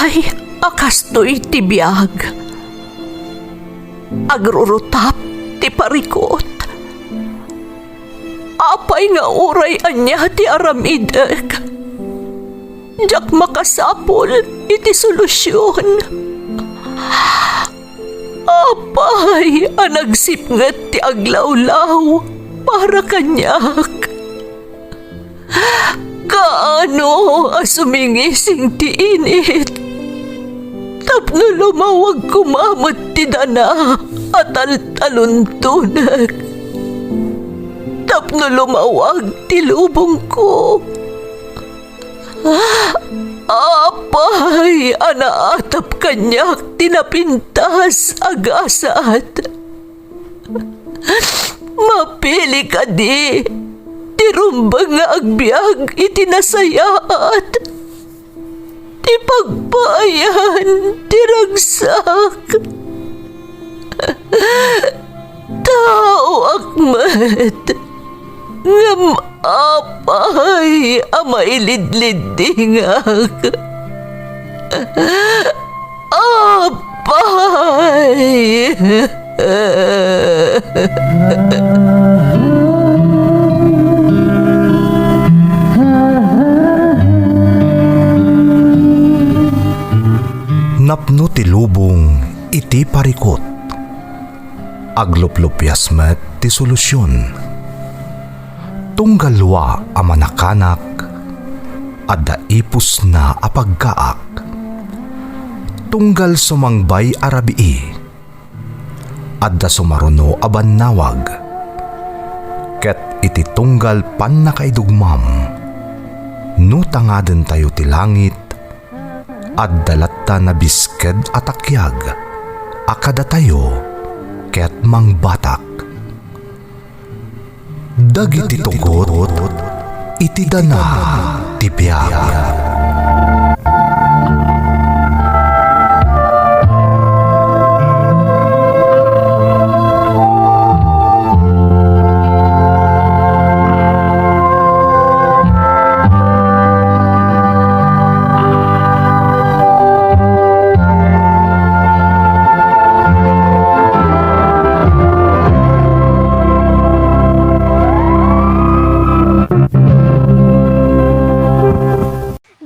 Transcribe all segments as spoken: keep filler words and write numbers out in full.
Ay, a kastoy ti biag. Agrurutap ti parikut. Apay nga uray ania ti aramidek, diak makasapul iti solusion. Apay a nagsipnget ti aglawlaw para kaniak? Kaano a sumingising ti init tapno lumawag koma met ti dana a taltaluntonek, tapno lumawag ti lubongko? Apay a naatap kaniak ti napintas a gasat? Mapili kadi ti rumbeng nga agbiag iti nasayaat, ti pagpaayan ti ragsak? Taoak met, ngem apay a mailidliddingak? Apay! Napno ti lubong iti parikut. Agluplupias met ti solusion. Tunggal dua a manakanak, adda ipusna a pagkaak. Tunggal sumangbay a rabii, adda sumaruno a bannawag. Ket iti tunggal pannakaidugmam, no tangadentayo ti langit, adda latta nabisked a takiag a kadatayo ket mangbatak. Dagiti tugot iti dana ti biag.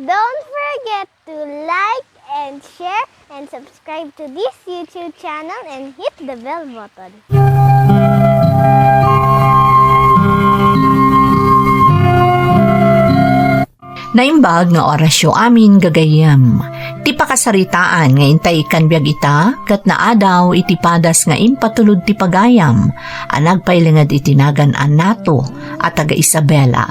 Don't forget to like and share and subscribe to this YouTube channel and hit the bell button. Naimbag nga orasyo amin gagayyem. Ti pakasaritaan nga intay ikkan biag ita, ket naadaw iti padas nga impatulod ti pagayam a nagpailinged iti nagan a Nato a taga Isabela.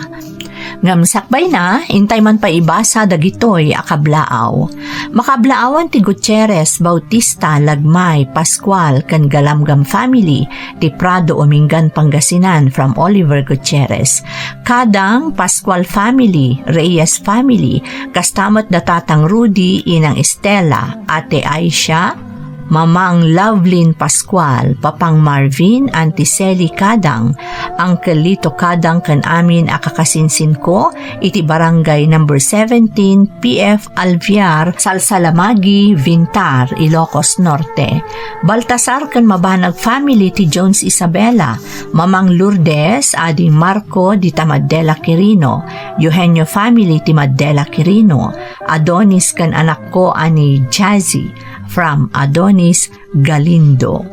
Ngem sakbayna, intay man pay ibasa dagitoy a kablaaw. Makablaawan ti Gutierrez, Bautista, Lagmay, Pascual, ken Galamgam family ti Prado, Umingan, Pangasinan, from Oliver Gutierrez. Kadang, Pascual family, Reyes family, kasta met da Tatang Rudy, Inang Estela, Ate Aisha, Mamang Lovelyn Pascual, Papang Marvin, Auntie Sally Kadang, Uncle Lito Kadang ken amin a kakasinsinko iti Barangay Number Seventeen, P F Alvear, Salsalamagi, Vintar, Ilocos Norte. Baltasar ken Mabanag family ti Jones Isabela, Mamang Lourdes, Ading Marco, dita Maddela Quirino, Eugenio family ti Maddela Quirino, Adonis ken anakko a ni Jazzy, from Adonis Galindo.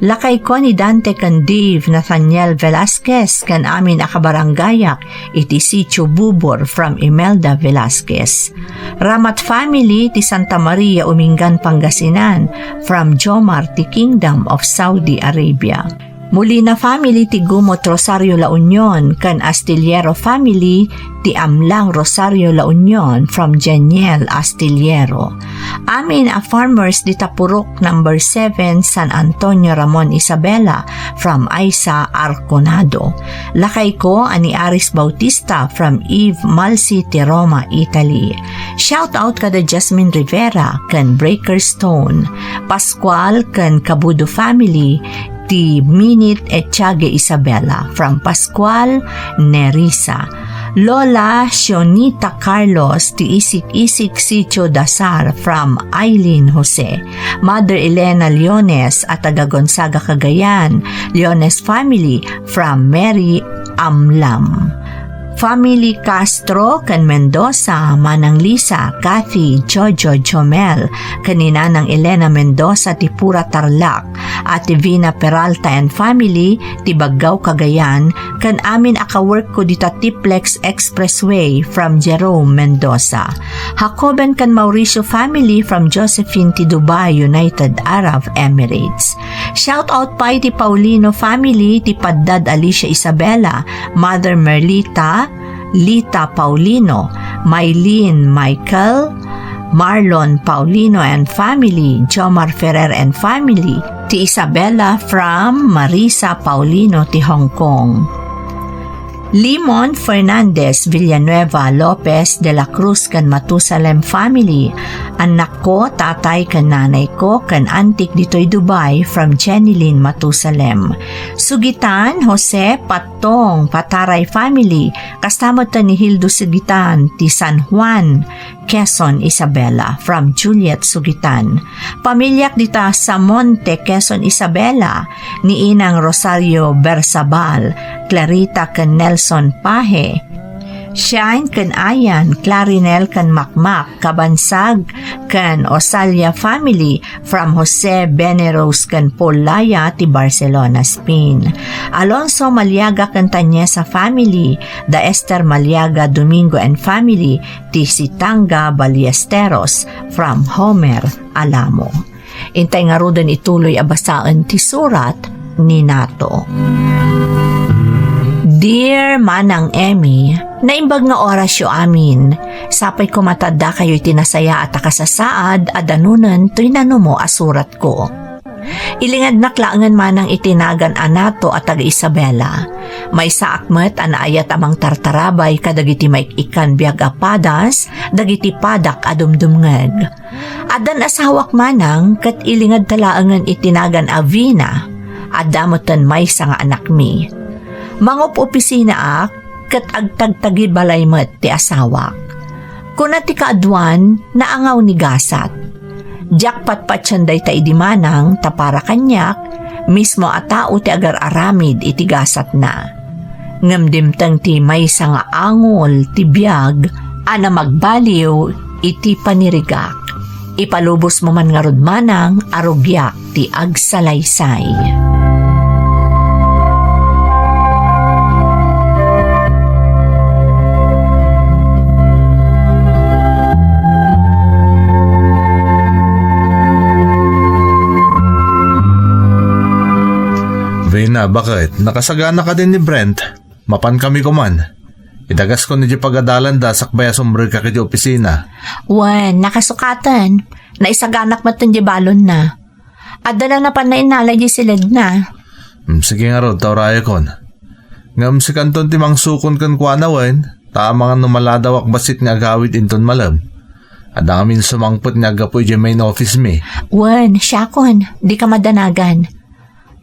Lakayko ni Dante ken Dave Nathaniel Velasquez ken amin a kabarangayak iti Sitio Bubor, from Imelda Velasquez. Ramat family ti Santa Maria, Umingan, Pangasinan, from Jomar ti Kingdom of Saudi Arabia. Molina family ti Gumot, Rosario, La Union, ken Astillero family ti Amlang, Rosario, La Union, from Jeniel Astillero. Amin a farmers dita Purok Number Seven, San Antonio, Ramon Isabela, from Aisa Arconado. Lakayko a ni Aris Bautista from Eve Malsi ti Roma, Italy. Shout out kada Jasmine Rivera ken Breakerstone, Pascual ken Cabudo family ti Minit Etiague Isabela from Pascual, Nerissa. Lola Shonita Carlos ti Isik-Isik Sitio Dasar from Eileen Jose. Mother Elena Leones a taga Gonzaga, Cagayan. Leones family from Mary Amlam. Family Castro ken Mendoza, Manang Lisa, Kathy, Jojo, Jomel, ken ni Nanang Elena Mendoza ti Pura Tarlac, Ate Vina Peralta and family ti Baggao, Cagayan, ken amin a kawork ko dita Tiplex Expressway from Jerome Mendoza. Jacoben ken Mauricio family from Josephine ti Dubai, United Arab Emirates. Shout out pay ti Paulino family ti Paddad Alicia Isabela, Mother Merlita, Lita Paulino, Mylene Michael, Marlon Paulino and family, Jomar Ferrer and family, ti Isabela from Marisa Paulino ti Hong Kong. Limon Fernandez Villanueva Lopez de la Cruz ken Matusalem family, annakko, tatay ken nanayko, ken antik ditoy Dubai from Jenny Lynn Matusalem. Sugitan, Jose Patong Pataray family, kasta met ni Hildo Sugitan ti San Juan, Quezon, Isabela, from Juliet Sugitan. Pamiliak dita Samonte, Quezon, Isabela, ni Inang Rosario Bersabal, Clarita ken Nelson Pahe, Shine ken Ayan, Clarinel ken Makmak, Kabansag ken Osalia family, from Jose Beneros ken Paul Laya ti Barcelona, Spain. Alonso Maliaga ken Tanyesa family, da Esther Maliaga Domingo and family, ti Sitanga Ballesteros from Homer Alamo. Intay ngaruden ituloy a basaen ti surat ni Nato. Dear Manang Emmy, naimbag nga orasyo amin. Sapay koma ta addakayo iti nasayaat a kasasaad a danunen toy nanumo a suratko. Ilingednak laengen manang iti nagan a Nato a taga Isabela. Maysaak met a naayat a mangtartarabay kadagiti maik-ikkan biag a padas dagiti padak a dumdumngeg. Addan asawak manang ket ilingedta laengen iti nagan a Vina. Adda metten maysa nga anakmi. Mangup-opisinaak ket agtagtagibalay met ti asawak. Kuna ti kaaduan, naangaw ni gasat. Diak patpatien dayta idi manang ta para kaniak, mismo a tao ti agar-aramid iti gasatna. Ngem dimteng ti maysa nga angol ti biag a namagbaliw iti panirigak. Ipalubosmo man ngarud manang a rugiak ti agsalaysay. Vina, baket? Nakasagana kadi ni Brent? Mapan kami koman. Idagaskon idiay pagadalanda sakbay a sumrekak idiay opisina. Wen, nakasukaten. Naisaganak met idiay balonna. Adda la napan nainnalay idiay siledna. Hmm, sige ngarud, ta urayakon. Ngem sikanton ti mangsukon kenkuana wen, ta amangan no maladawak bassit nga agawid inton malem. Adda ngamin sumangpet nga aggapu idiay main office mi. Wen, siakon, dika madanagan.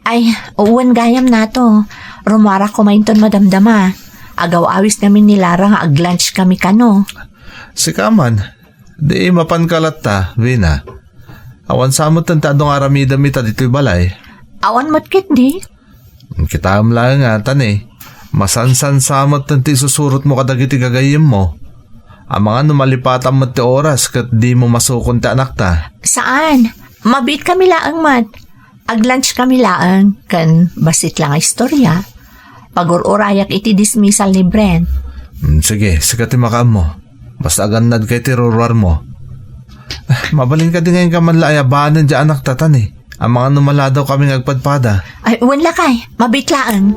Ay, wen gayam Nato. Rummuarak koma inton madamdama. Agaw-awis ngamin ni Lara nga ag-lunch kami kano. Sika man, di mapanka latta, Vina. Awan sa metten ti adu nga aramidem ita ditoy balay. Awan met ketdi. Kitaem laeng a, Tani. Masansansa metten ti isusurotmo kadagiti gagayyemmo. Amangan no malipatam met ti oras ket dimo masukon ti anakta. Saan? Mabiit kami laeng met. Ag-lunch kami laeng ken bassit la nga istorya. Pagur-urayak iti dismissal ni Brent. Hmm, sige, sika ti makaammo. Basta agannadka iti ruruarmo. Ah, mabalin kadi nga inka man la ayabanen diay anakta, Tani. Amangan no maladaw kami nga agpadpada. Ay, wen lakay, mabiit laeng.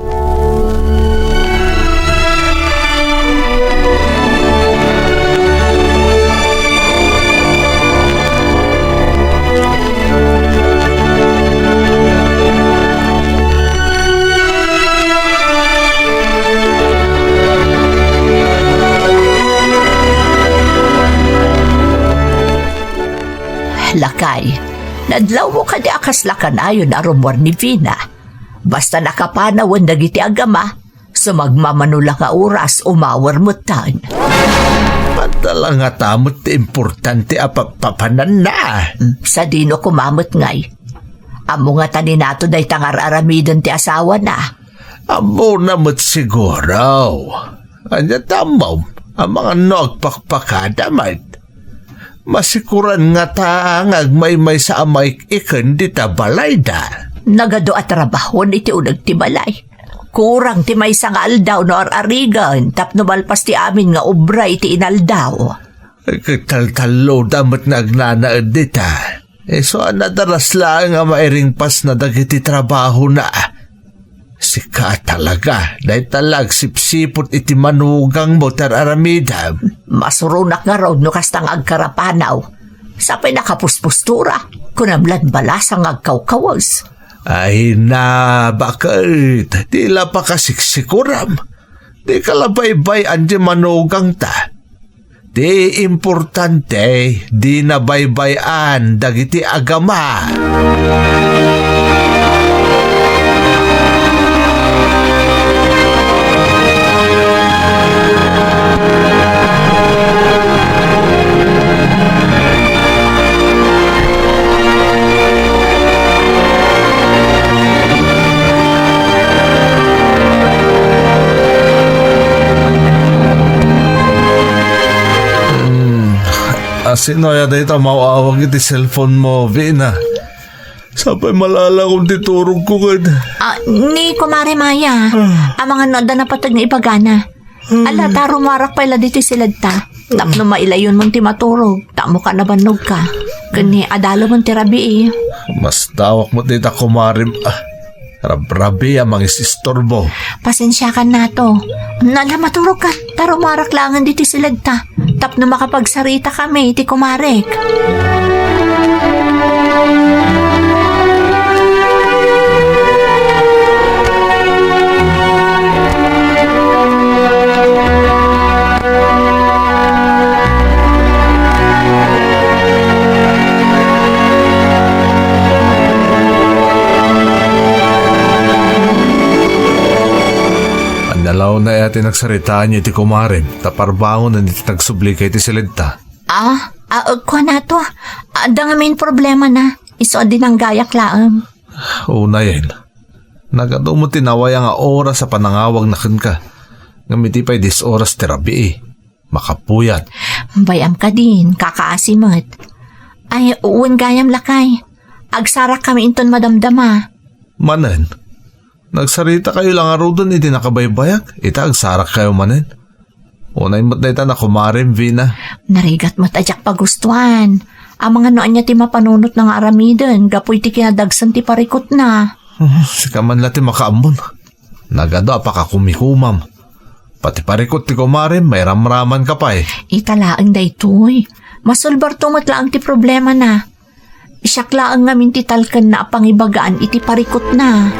Lakay, nadlawmo kadi a kasla kanayon a rummuar ni Vina? Basta nakapanawen dagiti agama, Sumagmamano la nga oras, umawer metten. Adda la ngata met ti importante a pagpapananna. Hmm, sadino koma met ngay? Ammo ngata ni Nato dayta nga ar-aramiden ti asawana? Ammona met siguro. Ania ti ammom, amangan no agpakpakada met? Masikuran ngata nga agmaymaysa a maik-iken dita balayda. Nagadu a trabahon iti uneg ti balay. Kurang ti maysa nga aldaw no ar-arigen tapno malpas ti amin nga obra iti inaldaw. Ket taltalloda met nga agnanaed dita. Isu a nadaras laeng a mairingpasna dagiti trabahona. Sika talaga, dayta la agsipsiput iti manugangmo ti ar-aramidem. Masuronak ngarud no kasta nga agkarapanaw. Sapay nakapuspustura, kunam lan balasang nga agkawkawes. Ay na, baket, di la pakasiksikuram. Di ka la baybay-an ti manugangta. Ti importante, di nabaybay-an dagiti agama. Hmm, asino aya dayta maawawag iti cellphone mo, Vina? Sapay malalangon ti turogko ket. Ah, ni Kumare Maya. Ah. Amangan no adda napateg nga ibagana. Hmm. Ala, ta rumuarak pay la ditoy siledta. Tapno mailayonmon ti maturog, ta ammoka a nabannogka. Ken ni adalomon ti rabii. Masdawak met dayta kumarem, ah, rabrabi a mangisistorbo. Pasensiakan Nato. Ala, maturogka, ta rumuarak laengen ditoy siledta. Tapno makapagsaritakami iti kumarek. Ania la unay a ti nagsaritaanyo iti kumarem, ta parbangonen iti nagsublika iti siledta? Ah, ah, kuan Nato. Adda ngamin problemana. Isu a dinanggayak laeng. Unayen, nagadu met ti nawaya nga oras a panangawagna kenka. Ngem iti pay dies oras ti rabii, makapuyat. Bay-am kadin, kakaasi met. Ay, wen gayam lakay. Agsarakkami inton madamdama. Manen? Nagsaritakayo la ngaruden iti nakabaybayag, ita agsarakkayo manen. Unay met dayta a kumarem, Vina. Narigat met a diak pagustuan. Amangan no ania ti mapanunotna nga aramiden gapu iti kinadagsen ti parikutna. Hmm, sika man la ti makaammon. Nagadu a pakakumikumam. Pati parikut ti kumarem, mairamramanka pay. Ita laeng daytoy. Masolbarto met laeng ti problemana. Siak laeng ngamin ti talkenna a pangibagaan iti parikutna.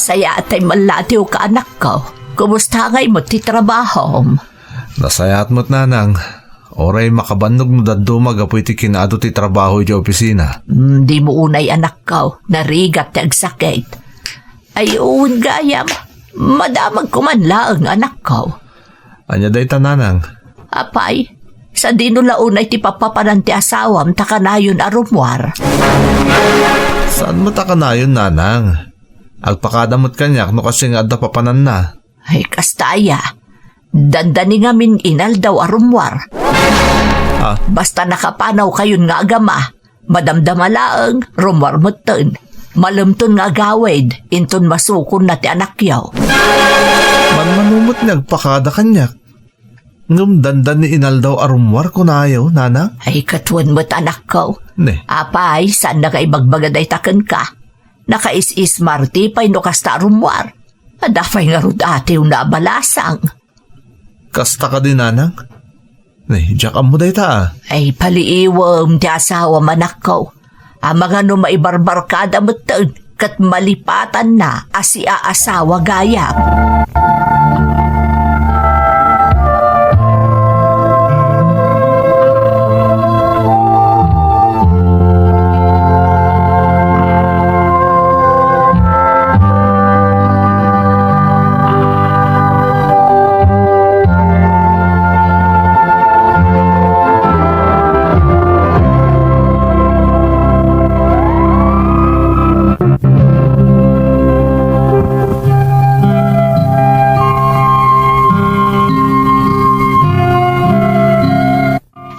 Nasayaat ti mallatiwka, anakko. Kumusta ngay met ti trabahom? Nasayaat met, nanang. Uray makabannog no dadduma gapu iti kinaadu ti trabaho iti opisina. Mm, dimo unay, anakko. Narigat ti agsakit. Ay, wen gayam. Madamagko man laeng, anakko. Ania dayta, nanang? Apay, sadino la unay ti papapanan ti asawam ta kanayon a rummuar? Saan met a kanayon, nanang? Agpakada met kaniak no kastoy nga adda papananna. Ay, kasta aya. Dandani ngamin inaldaw a rummuar. Ah. Basta nakapanawkayon nga agama, madamdama laeng, rummuar metten. Malemton nga agawid, inton masukonna ti anakyo. Manmano met nga agpakada kaniak. Ngem dandani inaldaw a rummuar, kunayo, nanang? Ay, ket wen met, anakko. Ne. Apay, saanna nga ibagbaga dayta kenka? Nakais-ismarte pay no kasta a rummuar. Adda pay ngarud atiwna a balasang. Kasta kadi, nanang? Nay, diak ammo dayta, a. Ay, paliiwem ti asawam, anakko. Amangan no maibarbarkada metten ket malipatanna a siaasawa gayam.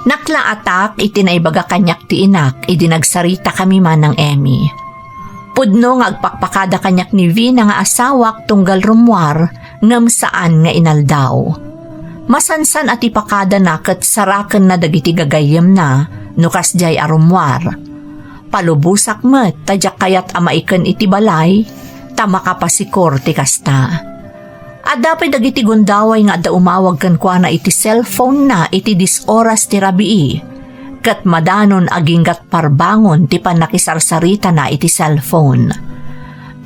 Naklaatak iti naibaga kaniak ti inak idi nagsaritakami man nang Emmy. Pudno nga agpakpakada kaniak ni Vina nga asawak tunggal rummuar ngem saan nga inaldaw. Masansan a ti pakadana ket sarakenna dagiti gagayyemna no kasdiay a rummuar. Palubosak met ta diak kayat a maiken iti balay ta makapasikor ti kasta. Adda pay dagiti gundaway nga adda umawag kenkuana iti cellphone-na iti dis oras ti rabii, ket madanon aginggat parbangon ti pannakisarsaritana iti cellphone.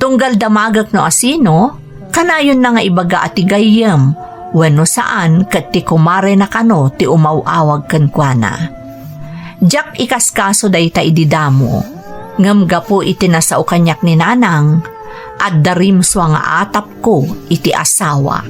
Tunggal damagek no asino, kanayonna nga ibaga a ti gayyem wenno saan ket ti kumarena kano ti umaw-awag kenkuana. Diak ikaskaso dayta idi damo, ngem gapu iti nasao kaniak ni Nanang, adda rimsua nga atapko iti asawak.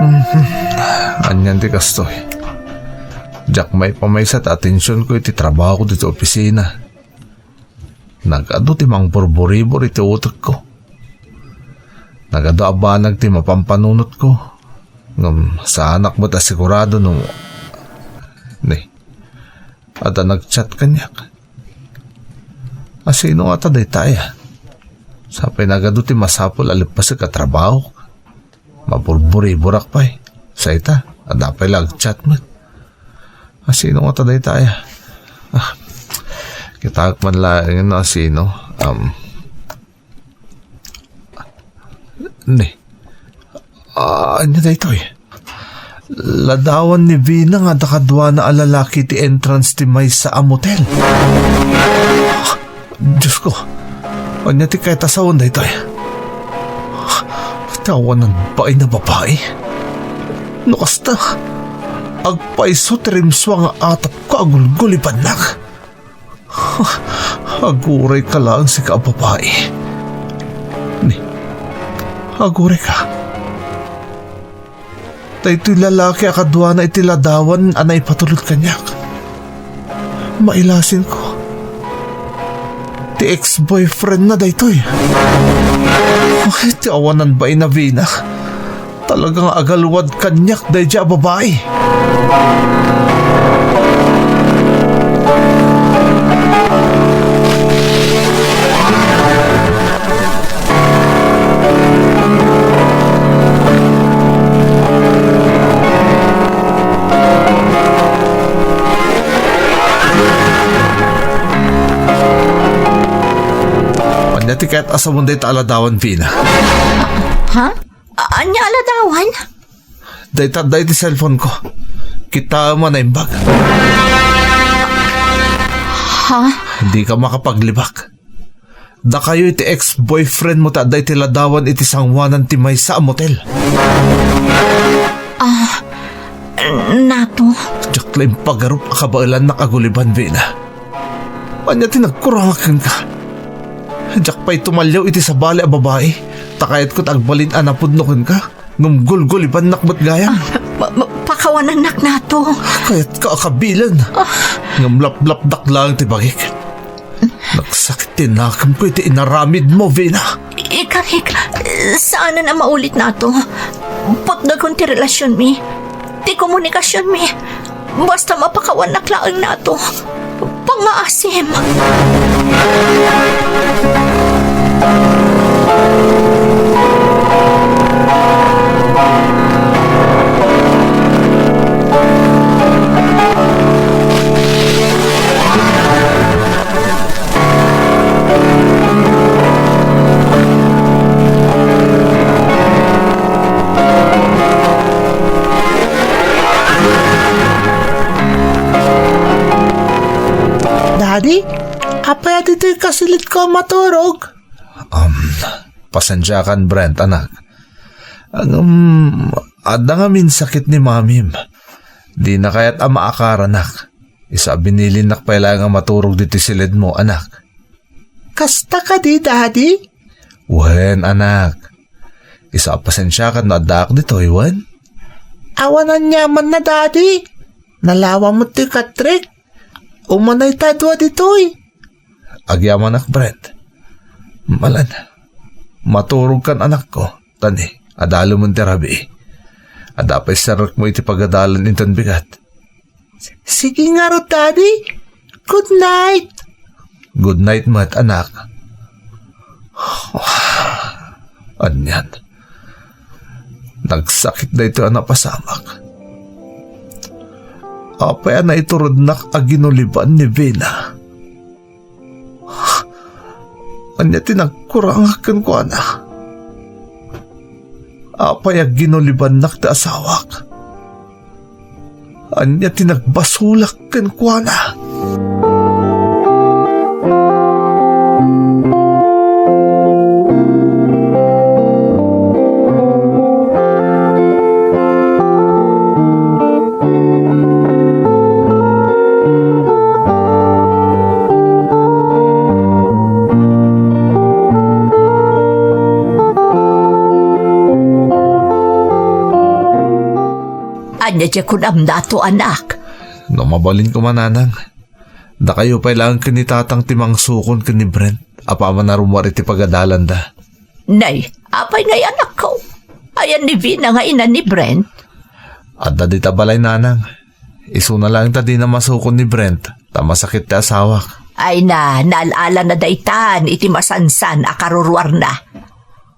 Mhm. Anian ti kastoy? Diak maipamaysa ti atensionko iti trabahok ditoy opisina. Nagadu ti mangburburibor iti utekko. Nagadu a banag ti mapampanunotko. Ngem saanak met a sigurado no, ni, adda nag-chat kaniak. A, sino ngata dayta aya? Sapay nagadu ti masapul a leppasek a trabahok. Maburburiburak pay. Sayta, adda pay la ag-chat met. A, sino ngata dayta aya? Ah, kitaek man laeng no a sino. Um, ni. Ah, ania daytoy? Ladawan ni Vina nga adda kaduana a lalaki ti entrance ti maysa a motel. Diosko, ania ti kayat a sawen daytoy? Ti awanan bain a babai? No kasta, agpayso ti rimsua nga atapko a gulgulibannak. Agurayka laeng sika a babai. Ni, agurayka. Daytoy lalaki a kaduana iti ladawan a naipatulod kaniak. Mailasinko. Ti ex-boyfriend na daytoy. Ay, ti awanan bain a Vina. Talaga nga agalwad kaniak daydiay a babai. Ania ti kayat a sawen dayta a ladawan, Vina? Ha? A-, ania a ladawan? Dayta, dayta ti cellphone ko. Kitaem a naimbag. Ha? Dika makapaglibak. Dakayo iti ex-boyfriend mo ta adda iti ladawan iti sangoanan ti maysa a motel. Ah, Nato. Diak la impagarup a kabaelannak a guliban, Vina. Ania ti nagkurangak kenka? Diak pay tumaliaw iti sabali a babai, ta kayatko ti agbalin a napudno kenka. Ngem gulgulibannak met gayam. Ah, pa-, pa-, pakawanannak, Nato. Kayatka a kabilen. Ah. Ngem laplapdak laeng ti bagik. Nagsakit ti nakemko iti inaramidmo, Vina. Ikarik, saanen a maulit, Nato. Putdagon ti relasionmi. Ti komunikasionmi. Basta mapakawannak laeng, Nato. Pangngaasim. Adi, apay a ditoy kasilitko a maturog? Um, pasensiakan, Brent, anak. Ngem, adda ngamin sakit ni mamim. Dina kayat a maakar, anak. Isu a binilinnak pay laeng a maturog ditoy silidmo, anak. Kasta kadi, Daddy? Wen, anak. Isu a pasensiakan no addaak ditoy, wen? Awan aniamanna, Daddy. Nalawa met ti katrek. Umanay ta dua ditoy. Agyamanak, Brent. Malan, maturogkan, anakko. Ta ni, adalemen ti rabii. Adda pay serrekmo iti pagadalan inton bigat. Sige ngarud, Daddy. Good night. Good night met, anak. Anian. Nagsakit daytoy a napasamak. Apay a naiturednak a ginuliban ni Vina? Ania ti nagkurangak kenkuana? Apay a ginulibannak ti asawak? Ania ti nagbasolak kenkuana? Ania ti kunamda to, anak? No mabalin koma, nanang, dakayo pay laeng ken ni tatang ti mangsukon ken ni Brent apaman a rummuar iti pagadalanda. Nay, apay ngay, anakko? Ayan ni Vina nga ina ni Brent? Adda dita balay, nanang. Isuna laeng ta dina masukon ni Brent, ta masakit ti asawak. Ay na, naal-ala na daytan iti masansan a karuruarna.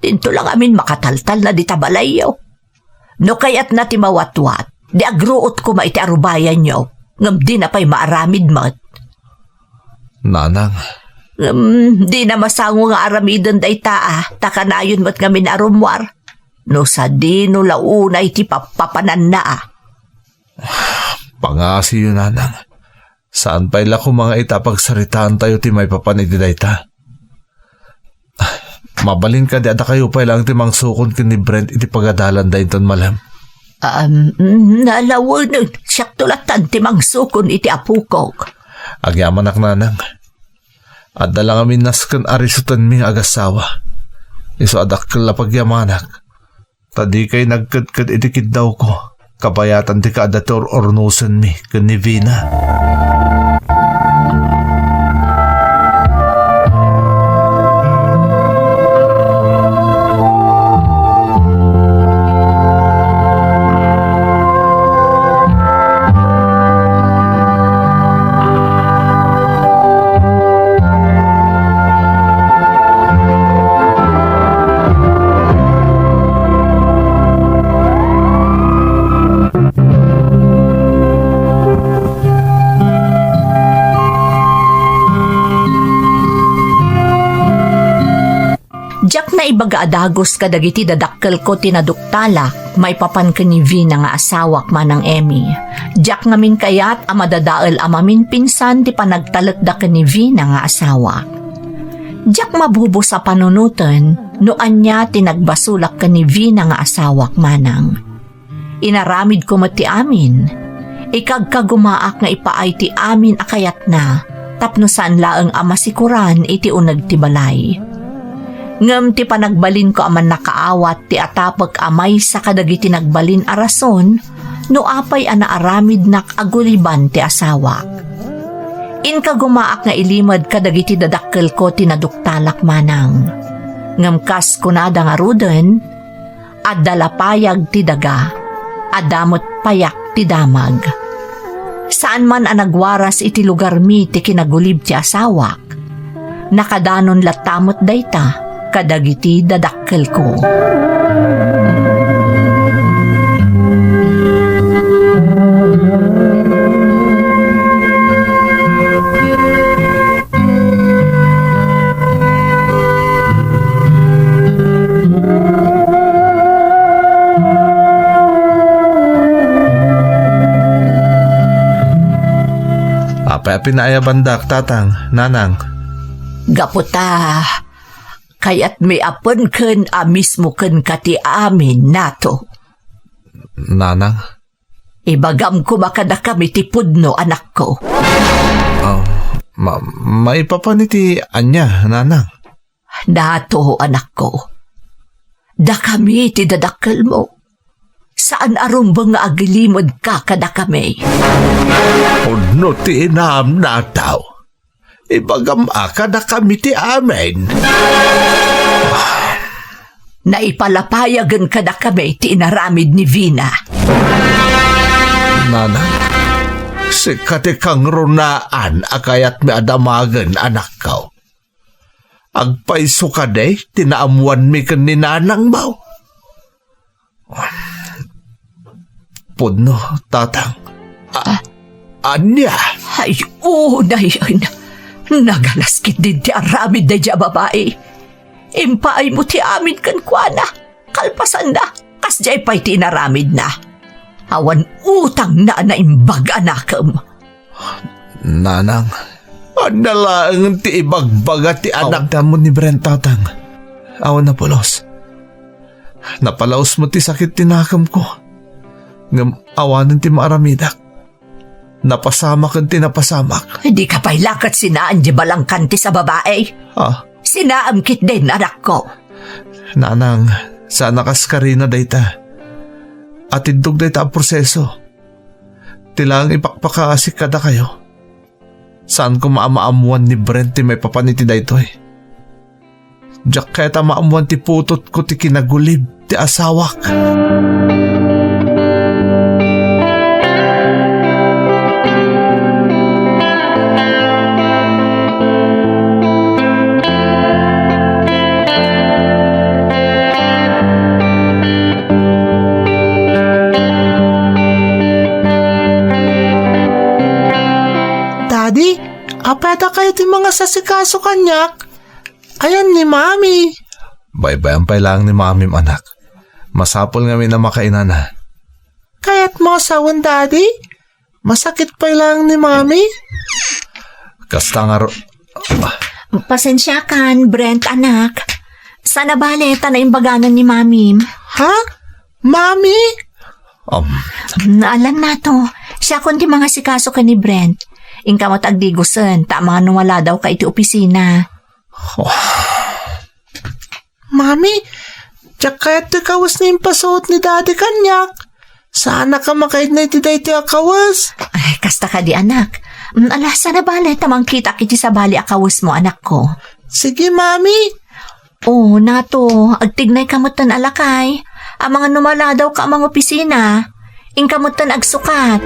Dinto lang amin makataltalna dita balayyo. No kayatna ti mawatwat, di agruot koma iti arubayanyo, ngem dina pay maaramid met. Nanang. Ngem dina masango nga aramiden dayta a, ta kanayon met ngamin a rummuar. No sadino la unay ti pappapananna a. Pangasiyo, nanang. Saan pay la koma nga ita pagsaritaantayo ti maipapan iti dayta? Mabalin kadi a dakayo pay laeng ti mangsukon ken ni Brent iti pagadalanda inton malem? Um, mm, nalawen, siakto latan ti mangsukon iti apokok. Agyamanak, nanang. Adda la ngamin nasken a risutenmi nga agassawa. Isu a dakkel a pagyamanak. Ta dikay nagkedked iti kiddawko, kabayatan ti kaadda ti ur-urnosenmi ken ni Vina. Diak naibaga a dagus kadagiti dadakkelko ti naduktalak maipapan ken ni Vina nga asawak, Manang Emmy. Diak ngamin kayat a madadael a maminpinsan ti panagtalekda ken ni Vina nga asawak. Diak mabubos a panunoten no ania ti nagbasolak ken ni Vina nga asawak, Manang. Inaramidko met ti amin. Ikagkagumaak nga ipaay ti amin a kayatna tapno saan laeng a masikoran iti uneg ti balay. Ngem ti panagbalinko a mannakaawat ti atapek a maysa kadagiti nagbalin a rason no apay a naaramidnak a guliban ti asawak. Inkagumaak nga ilimed kadagiti dadakkelko ti naduktalak, Manang. Ngem kas kunada ngaruden, adda la payag ti daga, adda met payak ti damag. Saan man a nagwaras iti lugarmi ti kinagulib ti asawak, nakadanon latta met dayta kadagiti dadakkelko. Apay Apay nga ayabandak, tatang, nanang? Gapu ta, kayatmi a penken a mismo kenka ti amin, Nato. Nanang? Ibagam koma kadakami ti pudno, anakko. Ah, ma-, maipapan iti ania, nanang? Nato, anakko. Dakami ti dadakkelmo. Saan a rumbeng nga agilimedka kadakami. Pudno ti inam, Nato. Ibagam a kadakami ti amin. Naipalapayagen kadakami ti inaramid ni Vina. Nanang, sika ti kangrunaan a kayatmi a damagen, anakko. Agpayso kadi ti naammoanmi ken ni nanangmo? Pudno, tatang. A-, ania? Ay, unay, ay, na-, nagalas ketdin ti aramid daydiay a babai. Impaaymo ti amin kenkuana. Kalpasanna, kasdiay pay ti inaramidna. Awan utangna a naimbag a nakem. Nanang, ania laeng ti ibagbaga ti anak? Awan ti ammo ni Brent, tatang. Awan napulos. Napalaos met ti sakit ti nakemko. Ngem awanen ti maaramidak. Napasamak ken ti napasamak. Dika pay la ket sinaen diay balangkantis a babai. Ah. Sinaem ketdin, anakko. Nanang, saan a kas karina dayta. Atiddog dayta a proseso. Ti laeng ipakpakaasik kadakayo. Saan koma a maammoan ni Brent ti maipapan iti daytoy. Diak kayat a maammoan ti putotko ti kinagulib ti asawak. Daddy, apay a dakayo ti mangasasikaso kaniak? Ayan ni Mami. Baybay-am pay laeng ni Mamim, anak. Masapul ngamin a makainana. Kayatmo a sawen, Daddy? Masakit pay laeng ni Mami? Kasta nga ro-, Pasensiakan, Brent, anak. Saan a bale ta naimbaganan ni Mamim. Ha? Mami? Um. Naalan, Nato. Siakon ti mangasikaso ken ni Brent. Inka met agdigosen, ta amangan no maladawka iti opisina. Oh. Mami, diak kayat ti kawes nga impasuot ni Daddy kaniak. Saannak a makaigna iti daytoy a kawes. Ay, kasta kadi, anak. Mm, ala, saan a bale ta mangkitak iti sabali a kawesmo, anakko. Sige, Mami. O, Nato, agtignayka metten a lakay. Amangan no maladawka a mangopisina. Inka metten agsukat.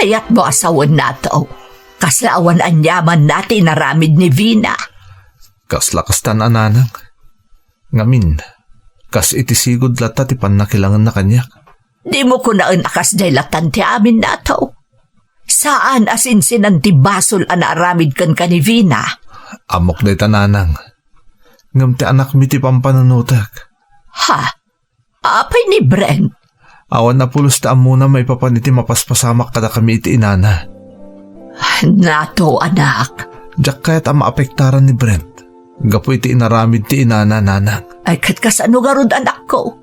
Kayatmo a sawen, Nato. Kasla awan aniamanna ti inaramid ni Vina. Kasla kastan a, nanang. Ngamin, kas iti sigud latta ti pannakilangenna kaniak. Dimo kunaen a kasdiay lattan ti amin, Nato. Saan a sinsinan ti basol a naaramid kenka ni Vina. Ammok dayta, nanang. Ngem ti anakmi ti pampanunotek. Ha? Apay ni Brent? Awan a pulos ti ammona maipapan iti mapaspasamak kadakami iti inana. Nato, anak. Diak kayat a maapektaran ni Brent gapu iti inaramid ti inana, nanang. Ay, ket kasano ngarud, anakko?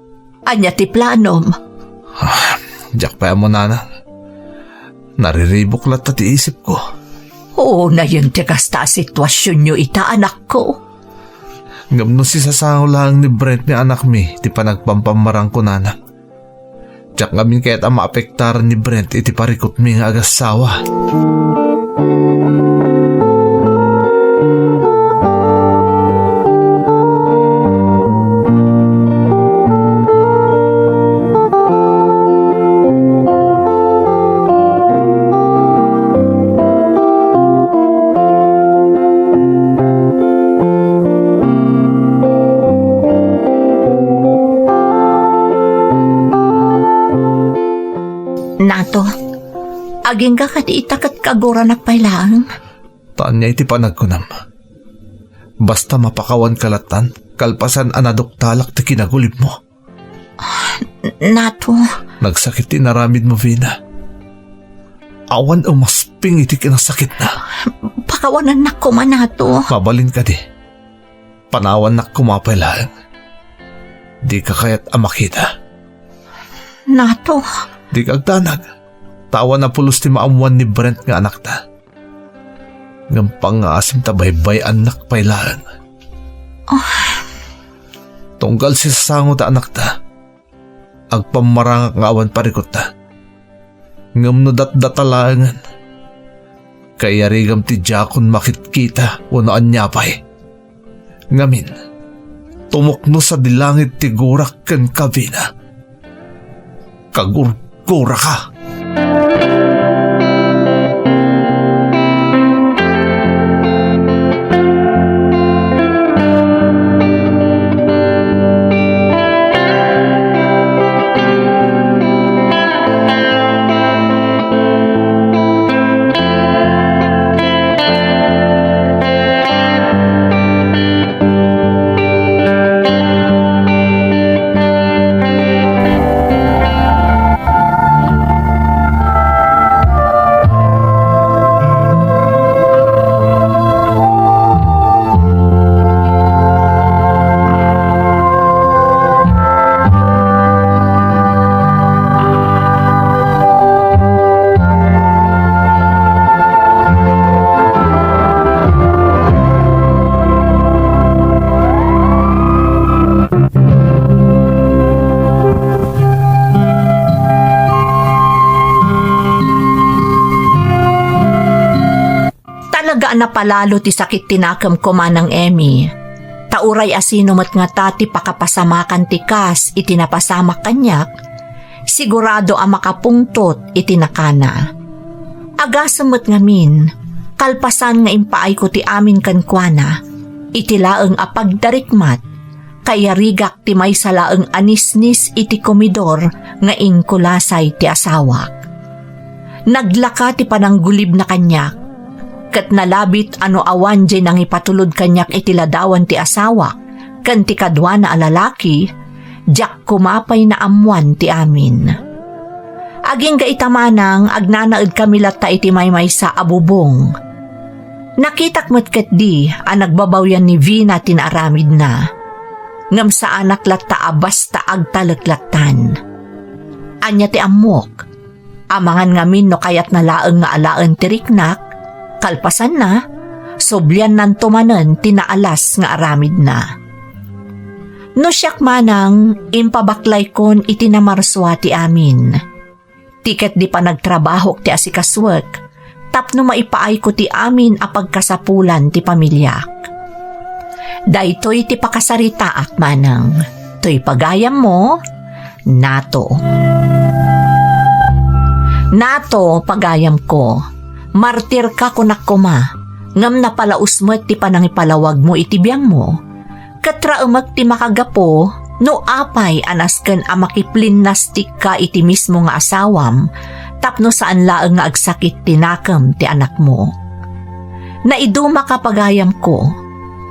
Ania ti planom? Ah, diak pay ammo, nanang. Nariribuk latta ti isipko. Unayen ti kasta a situasionyo ita, anakko. Ngem no sisasango laeng ni Brent ni anakmi ti panagpampammarangko, nanang, diak ngamin kayat a maapektaran ni Brent iti parikutmi nga agassawa. Agingga kadi ita ket kaguranak pay laeng. Ta ania iti panagkunam? Basta mapakawanka lattan, kalpasan a naduktalak ti kinagulibmo. Nato. Nagsakit ti inaramidmo, Vina. Awan umasping iti kinasakitna. Pakawanennak koma, Nato. Mabalin kadi. Panawannak koma pay laeng. Dika kayat a makita. Nato. Dika agdanag. Ta awan a pulos ti maammuan ni Brent nga anakta. Ngem pangngaasim ta baybay-annak pay laeng. Ah. Tunggal sisasango ta anakta. Agpammarangak nga awan parikutta. Ngem no datdata laengen, kaiyarigam ti diakon makitkita wenno ania pay. Ngamin, tumukno sadi langit ti gurak kenka, Vina. Kagurguraka. Talaga a napalalo ti sakit ti nakemko, Manang Emmy. Ta uray asino met ngata ti pakapasamakan ti kas iti napasamak kaniak, sigurado a makapungtot iti nakana. Agasem met ngamin, kalpasan nga impaayko ti amin kenkuana, iti laeng a pagdarikmat, kaiyarigak ti maysa laeng a nisnis iti komidor nga inkulasay ti asawak. Naglaka ti pananggulibna kaniak, ket nalabit a no awan diay nangipatulod kaniak iti ladawan ti asawak ken ti kaduana a lalaki, diak koma pay naammuan ti amin. Agingga ita manang, agnanaedkami latta iti maymaysa a bubong. Nakitak met ketdi a nagbabawyan ni Vina ti naaramidna. Ngem saanak latta a basta agtalek lattan. Ania ti ammok? Amangan ngamin no kayatna laeng nga alaen ti riknak, kalpasanna, subliannanto manen ti naalas nga aramidna. No siak manang, impabaklayko iti namarsua ti amin. Ti ketdi panagtrabahok ti asikasuek tapno maipaayko ti amin a pagkasapulan ti pamiliak. Daytoy ti pakasaritaak manang. Toy pagayammo, Nato. Nato, pagayamko, martirka kunak koma, ngem napalaus met ti panangipalawagmo iti biangmo. Ket raemek ti makagapu no apay a nasken a makiplinnastikka iti mismo nga asawam tapno saan laeng nga agsakit ti nakem ti anakmo. Naidumaka, pagayamko,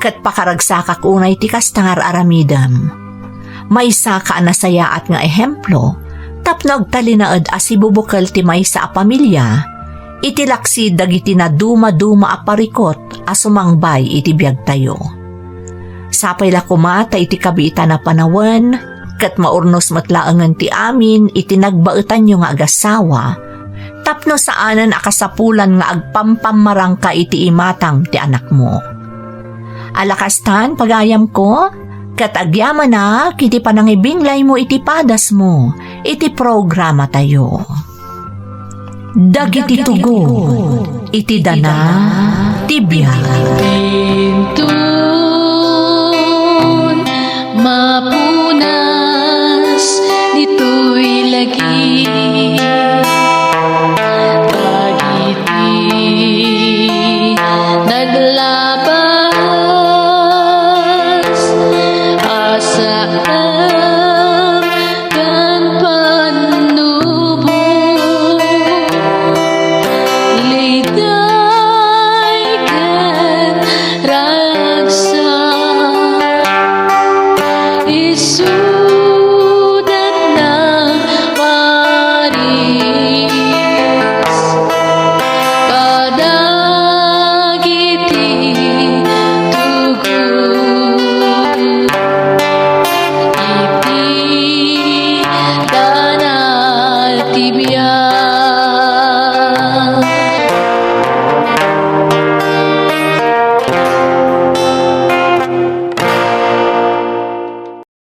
ket pakaragsakak unay ti kasta nga ar-aramidem. Maysaka a nasayaat nga ehemplo tapno agtalinaed a sibubukel ti maysa a pamilia iti laksi dagiti nadumaduma a parikut a sumangbay iti biagtayo. Sapay la koma ta iti kabiitan a panawen, ket maurnos met laengen ti amin iti nagbaetanyo nga agasawa, tapno saanen a kasapulan nga agpampammarangka iti imatang ti anakmo. Ala kastan, pagayamko, ket agyamanak iti panangibinglaymo iti padasmo iti programatayo. Dagiti tugo iti dana ti biag.